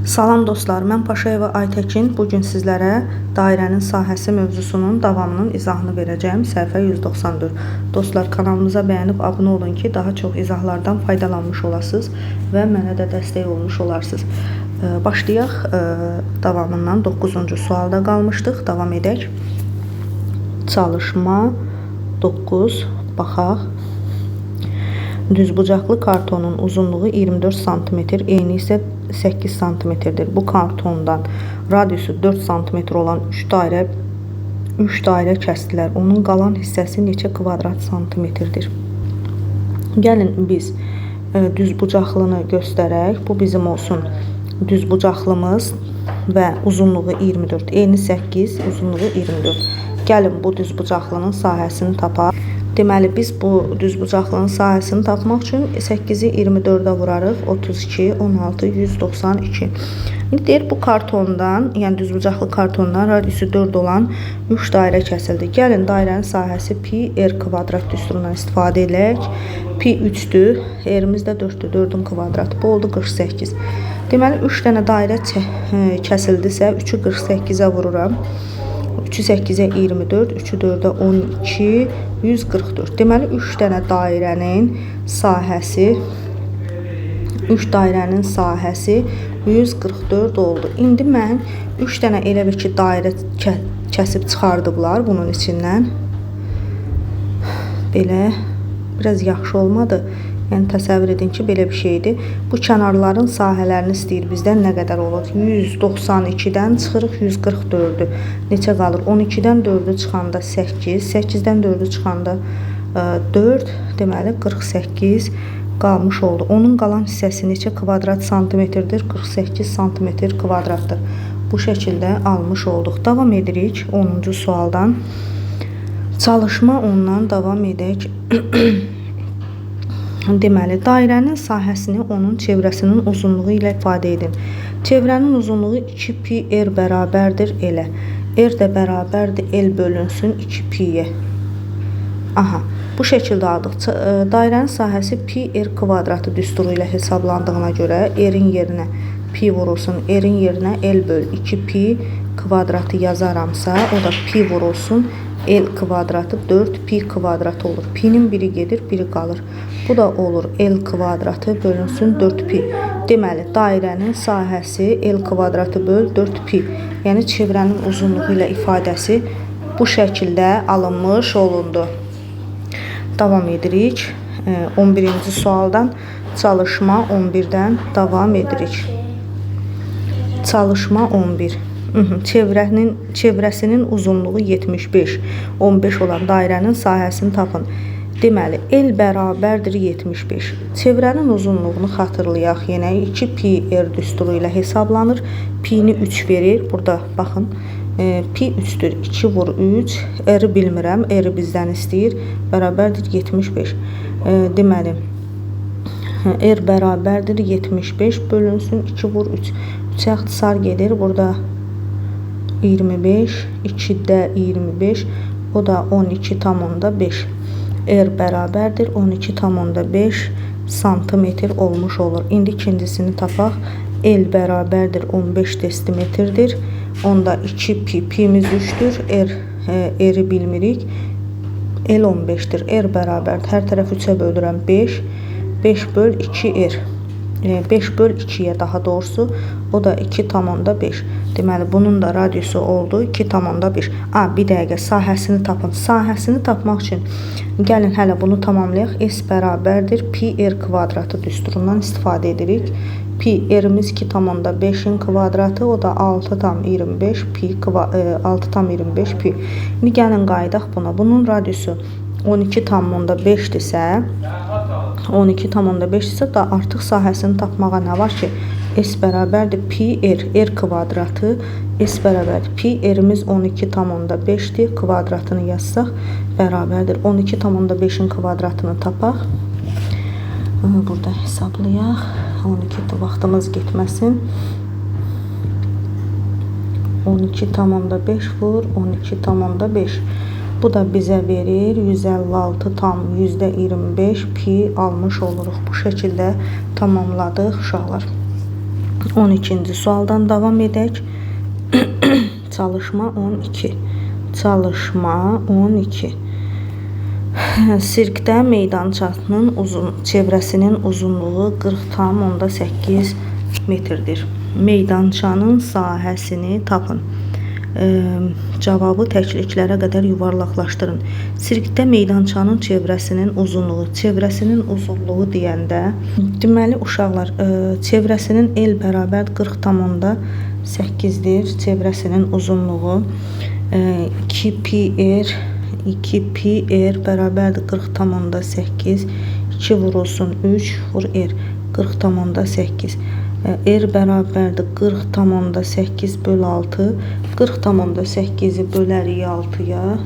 Salam dostlar, mən Paşayeva Aytəkin. Bu gün sizlərə dairənin sahəsi mövzusunun davamının izahını verəcəyim. Səhifə 194. Dostlar, kanalımıza bəyənib abunə olun ki, daha çox izahlardan faydalanmış olasınız və mənə də dəstək olmuş olarsınız. Başlayaq davamından. 9-cu sualda qalmışdıq. Davam edək. Çalışma 9. Baxaq. Düzbucaqlı kartonun uzunluğu 24 sm, eni isə 8 sm-dir. Bu kartondan radiusu 4 sm olan 3 dairə kəsdilər. Onun qalan hissəsi neçə kvadrat santimetrdir? Gəlin biz düzbucaqlını göstərək. Bu bizim olsun düzbucaqlımız və uzunluğu 24, eni 8, uzunluğu 24. Gəlin bu düzbucaqlının sahəsini tapaq. Deməli, biz bu düzbucaqlının sahəsini tapmaq üçün 8-i 24-ə vurarıq. 32, 16, 192. İndi deyir, bu kartondan, yəni düzbucaqlı kartondan radiusu 4 olan 3 dairə kəsildi. Gəlin, dairənin sahəsi pi r kvadrat düsturundan istifadə edək. Pi 3-dür, r-imiz də 4-dür, 4-ün kvadratı. Bu oldu 48. Deməli, 3 dənə dairə kəsildisə, 3-ü 48-ə vururam. 3-ü 8-ə 24, 3-ü 4-ə 12, 144. Deməli, 3 dənə dairənin sahəsi 3 dairənin sahəsi 144 oldu. İndi mən 3 dənə elə bir ki, dairə kəsib çıxardıblar bunun içindən. Belə biraz yaxşı olmadı. Yəni təsəvvür edin ki, belə bir şeydir. Bu kənarların sahələrini istəyir bizdən, nə qədər olur? 192-dən çıxırıq 144-ü. Neçə qalır? 12-dən 4-ü çıxanda 8, 8-dən 4-ü çıxanda 4, deməli 48 qalmış oldu. Onun qalan hissəsi neçə kvadrat santimetrdir? 48 santimetr kvadratdır. Bu şəkildə almış olduq. Davam edirik 10-cu sualdan. Çalışma ondan davam edək. Deməli, dairənin sahəsini onun çevrəsinin uzunluğu ilə ifadə edin. Çevrənin uzunluğu 2 pi r bərabərdir elə. R də bərabərdir L bölünsün 2 pi-yə. Aha, bu şəkildə aldıq. Dairənin sahəsi pi r kvadratı düsturu ilə hesablandığına görə r-in yerinə pi vurulsun, r-in yerinə L böl 2 pi kvadratı yazaramsa, o da pi vurulsun L kvadratı 4 pi kvadratı olur. Pi'nin biri gedir, biri qalır. Bu da olur L kvadratı bölünsün 4 pi. Deməli, dairənin sahəsi L kvadratı böl 4 pi. Yəni, çevrənin uzunluğu ilə ifadəsi bu şəkildə alınmış olundu. Davam edirik. 11-ci sualdan çalışma 11-dən davam edirik. Çalışma 11. Çevrəsinin uzunluğu 75, 15 olan dairənin sahəsini tapın. Deməli, L bərabərdir 75. Çevrənin uzunluğunu xatırlayaq. Yenə 2 pi r düsturu ilə hesablanır. Pi-ni 3 verir. Burada baxın, pi 3-dür. 2 vur 3. R-i bilmirəm. R-i bizdən istəyir. Bərabərdir 75. Deməli, R bərabərdir 75 bölünsün 2 vur 3. 3-ə ixtisar gedir. Burada 25, 2-də 25, o da 12,5. R bərabərdir 12,5 santimetr olmuş olur. İndi ikincisini tapaq. L bərabərdir 15 desimetrdir. Onda 2 pi, pimiz 3-dür. R-i bilmirik. L 15-dir. R bərabərdir. Hər tərəf 3-ə bölürəm 5. 5 böl 2 R. 5 böl 2-yə daha doğrusu, o da 2,5. Deməli, bunun da radiusu oldu 2,5. Bir dəqiqə, sahəsini tapın. Sahəsini tapmaq üçün gəlin hələ bunu tamamlayaq. S bərabərdir pi r kvadratı düsturundan istifadə edirik. Pi r-imiz 2,5-in kvadratı, o da 6,25 pi, 6,25 pi. İndi gəlin qayıdaq buna. Bunun radiusu 12,5-dirsə, 12,5 isə da artıq sahəsini tapmağa nə var ki? S bərabərdir pi r, r kvadratı, S bərabərdir pi r-imiz 12,5-dir, kvadratını yazsaq bərabərdir 12,5-in kvadratını tapaq. Burada hesablayaq. 12 vaxtımız getməsin. 12,5 vur 12,5. Bu da bizə verir 156,25 pi almış oluruq. Bu şəkildə tamamladıq uşaqlar. 12-ci sualdan davam edək. Çalışma 12. Çalışma 12. Sirkdə meydançanın çevrəsinin uzunluğu 40,8 metrdir. Meydançanın sahəsini tapın. Cavabı təkliklərə qədər yuvarlaqlaşdırın. Sirkdə meydançanın çevrəsinin uzunluğu, çevrəsinin uzunluğu deyəndə, deməli uşaqlar, çevrəsinin L bərabər 40,8-dir. Çevrəsinin uzunluğu 2πr, 2πr bərabərdir 40,8, 2 vurulsun 3 vur r 40,8. R bərabərdir 40,8 böl 6. 40,8-i bölərik 6-ya.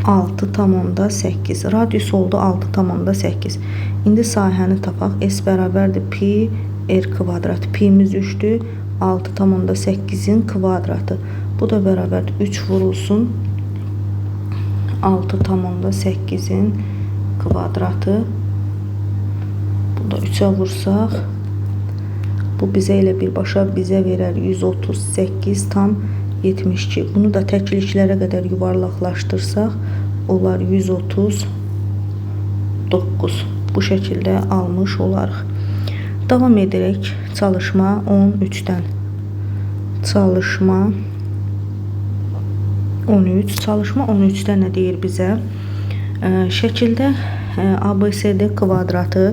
6,8. Radius oldu 6,8. İndi sahəni tapaq. S bərabərdir pi r kvadrat. Pi'miz 3-dür. 6,8-in kvadratı. Bu da bərabərdir 3 vurulsun 6,8-in kvadratı. Bunu da 3'e vursaq, bu bizə elə birbaşa bizə verər 138,72. Bunu da təkliklərə qədər yuvarlaqlaşdırsaq, olar 139. Bu şəkildə almış olarıq. Davam edərək çalışma 13-dən. Çalışma 13. Çalışma 13-də nə deyir bizə? Şəkildə ABCD kvadratı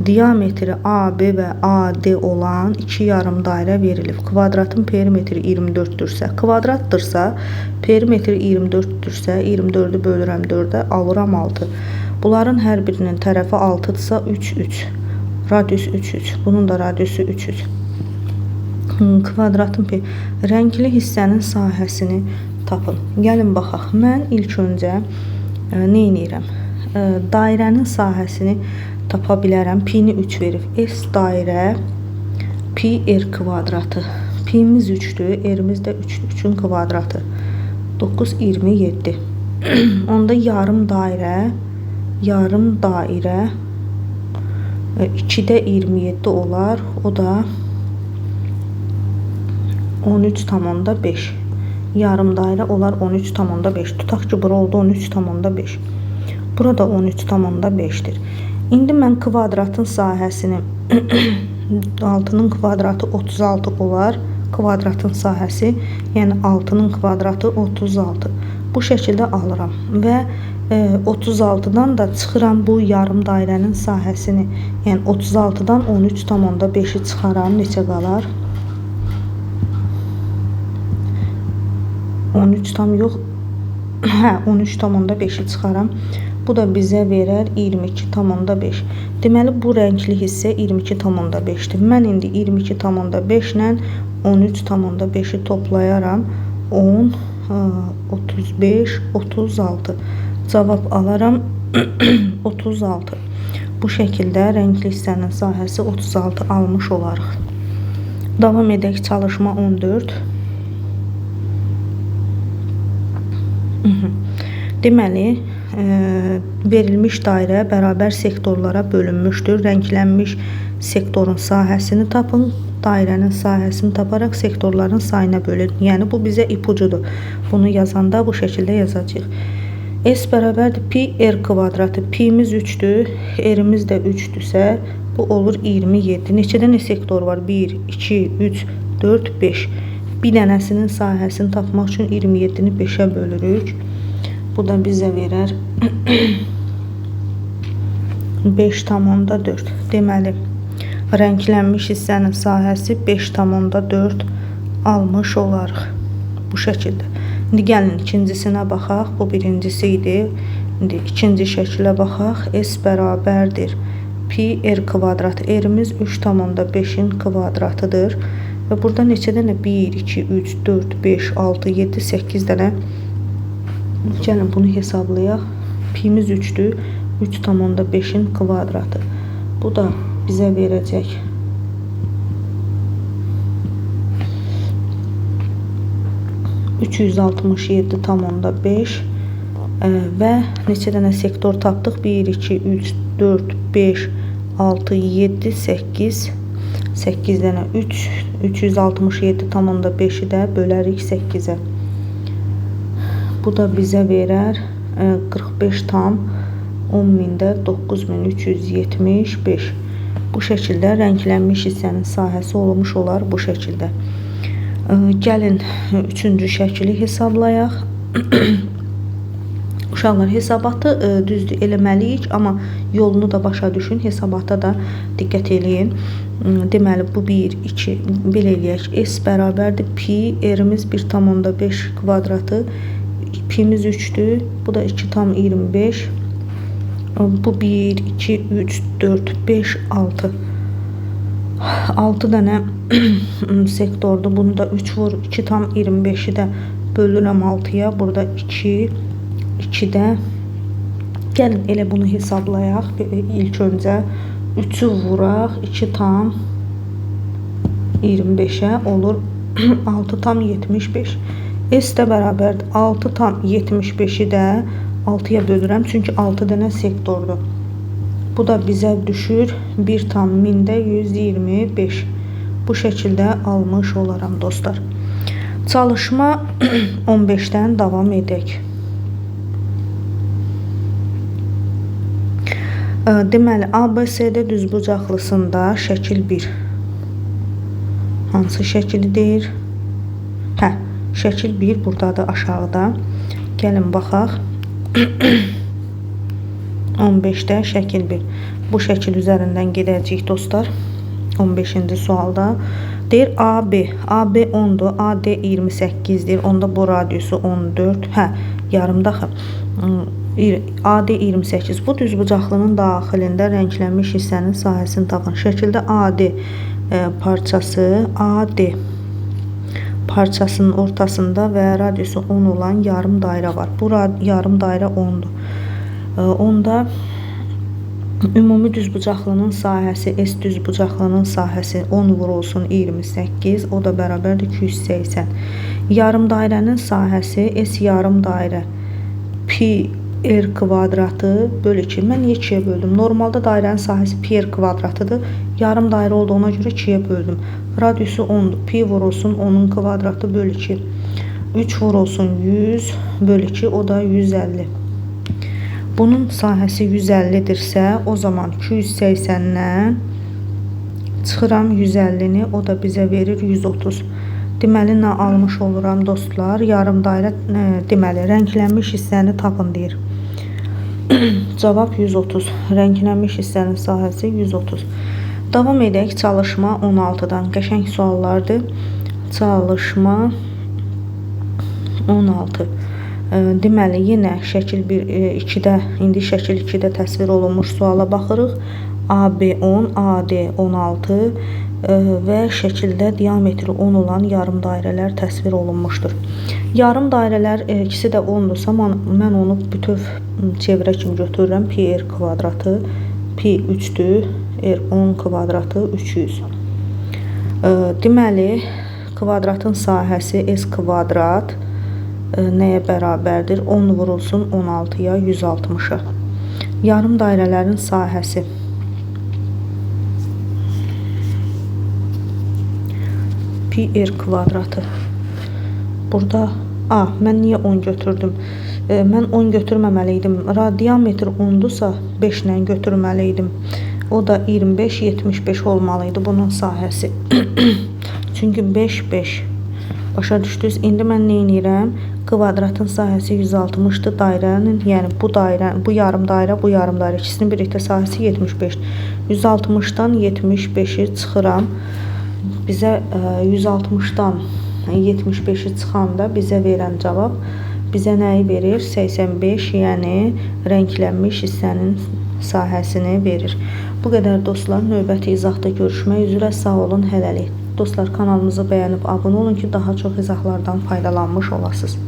diametri AB və AD olan iki yarım dairə verilib. Kvadratın perimetri 24-dürsə, kvadratdırsa, perimetri 24-dürsə, 24-ü bölürəm 4-ə, alıram 6. Bunların hər birinin tərəfi 6-dırsa 3, 3. Radius 3, 3. Bunun da radiusu 3, 3. Kvadratın rəngli hissənin sahəsini tapın. Gəlin baxaq. Mən ilk öncə nə edirəm? Dairənin sahəsini tapa bilərəm. Pi-ni 3 verib. S dairə pi r kvadratı. Pi'miz 3-dür, r'miz də 3-dür. 3-ün kvadratı. 9, 27. Onda yarım dairə, yarım dairə 2-də 27 olar. O da 13,5. Yarım dairə olar 13,5. Tutaq ki, bura oldu 13,5. Burada 13,5-dir. İndi mən kvadratın sahəsini 6-nın kvadratı 36 olar. Kvadratın sahəsi, yəni 6-nın kvadratı 36. Bu şəkildə alıram və 36-dan da çıxıram bu yarım dairənin sahəsini. Yəni 36-dan 13,5-i çıxaram. Neçə qalar? 13 tam yox. Hə, 13,5-i çıxaram. Bu da bizə verər 22,5. Deməli, bu rəngli hissə 22,5-dir. Mən indi 22,5 ilə 13,5-i toplayaram. 10, 35, 36. Cavab alaram 36. Bu şəkildə rəngli hissənin sahəsi 36 almış olarıq. Davam edək çalışma 14. Deməli, verilmiş dairə bərabər sektorlara bölünmüşdür. Rənglənmiş sektorun sahəsini tapın. Dairənin sahəsini taparaq sektorların sayına bölün. Yəni, bu bizə ipucudur. Bunu yazanda bu şəkildə yazacağıq. S bərabərdir pi r kvadratı. Pi'miz 3-dür, r'miz də 3-dürsə, bu olur 27. Neçə dənə sektor var? 1, 2, 3, 4, 5. Bir dənəsinin sahəsini tapmaq üçün 27-ni 5-ə bölürük. Bu da bizə verər 5,4. Deməli, rənglənmiş hissənin sahəsi 5,4 almış olarıq. Bu şəkildə. İndi gəlin ikincisinə baxaq. Bu birincisi idi. İndi ikinci şəklə baxaq. S bərabərdir pi r kvadrat. R'miz 3,5-in kvadratıdır. Və burada neçə dənə? 1, 2, 3, 4, 5, 6, 7, 8 dənə. Gəlin bunu hesablayaq. Pi'miz 3-dür. 3,5-in kvadratı. Bu da bizə verəcək 367,5 və neçə dənə sektor tapdıq? 1, 2, 3, 4, 5, 6, 7, 8, 8 dənə 3, 367,5-i də bölərik 8-ə. Bu da bizə verər 45 tam 10 mində 9375. Bu şəkildə rənglənmiş hissənin sahəsi olmuş olar bu şəkildə. Gəlin üçüncü şəkili hesablayaq. Uşaqlar, hesabatı düzdür eləməliyik, amma yolunu da başa düşün, hesabata da diqqət eləyin. Deməli, bu 1, 2, belə eləyək. S bərabərdir pi, R-imiz 1,5 kvadratı, pimiz 3-dür, bu da 2,25. Bu 1, 2, 3, 4, 5, 6. 6 dənə sektordur. Bunu da 3 vur, 2,25-i də bölürəm 6-ya. Burada 2, 2-də. Gəlin elə bunu hesablayaq. İlk öncə 3-ü vuraq, 2,25-ə olur 6,75. S də bərabərdir 6,75-i də 6-ya bölürəm, çünki 6 dənə sektordur. Bu da bizə düşür 1,125. Bu şəkildə almış olaram dostlar. Çalışma 15-dən davam edək. Deməli, ABCD düzbucaqlısında şəkil 1. Hansı şəkili deyir? Hə, şəkil 1 buradadır aşağıda. Gəlin baxaq. 15-də şəkil 1. Bu şəkil üzərindən gedəcəyik dostlar. 15-ci sualda. Deyir AB. AB 10-dur. AD 28-dir. Onda bu radiusu 14. Hə, yarımda axı. AD 28. Bu düzbucaqlının daxilində rənglənmiş hissənin sahəsini tapın. Şəkildə AD parçası AD parçasının ortasında və radiusu 10 olan yarım dairə var. Bu yarım dairə 10-dur. Onda ümumi düzbucaqlının sahəsi, S düzbucaqlının sahəsi 10 vurulsun 28, o da bərabərdir 280. Yarım dairənin sahəsi S yarım dairə pi r kvadratı bölü 2. Mən niyə 2-yə böldüm? Normalda dairənin sahəsi pi r kvadratıdır. Yarım dairə olduğuna görə 2-yə böldüm. Radiusu 10-dur. Pi vurulsun 10-un kvadratı bölü 2. 3 vurulsun 100 bölü 2, o da 150. Bunun sahəsi 150-dirsə, o zaman 280-dən çıxıram 150-ni, o da bizə verir 130. Deməli, nə almış oluram dostlar? Yarım dairə, deməli, rənglənmiş hissəni tapın deyir. Cavab 130. Rənglənmiş hissənin sahəsi 130. Davam edək çalışma 16-dan. Qəşəng suallardır. Çalışma 16. Deməli, yenə şəkil 2-də, indi şəkil 2-də təsvir olunmuş suala baxırıq. AB 10, AD 16 və şəkildə diametri 10 olan yarım dairələr təsvir olunmuşdur. Yarım dairələr ikisi də 10-dursa, mən onu bütöv çevrə kimi götürürəm. Pi r kvadratı, pi 3-dür, r 10 kvadratı 300. Deməli, kvadratın sahəsi s kvadrat nəyə bərabərdir? 10 vurulsun 16-ya 160-a. Yarım dairələrin sahəsi. Pi r kvadratı. Burada, mən niyə 10 götürdüm? Mən 10 götürməməli idim. Diametr 10-dursa 5 ilə götürməli idim. O da 25, 75 olmalı idi bunun sahəsi. Çünki 5, 5. Başa düşdünüz? İndi mən nə edirəm? Kvadratın sahəsi 160-dır. Dairənin, yəni bu dairə, bu yarım dairə, bu yarım dairə ikisinin birlikdə sahəsi 75. 160-dan 75-i çıxıram. Bizə 160-dan 75-i çıxanda bizə verən cavab bizə nəyi verir? 85, yəni rənglənmiş hissənin sahəsini verir. Bu qədər dostlar. Növbəti izahda görüşmək üzrə. Sağ olun, hələlik. Dostlar, kanalımızı bəyənib abunə olun ki, daha çox izahlardan faydalanmış olasınız.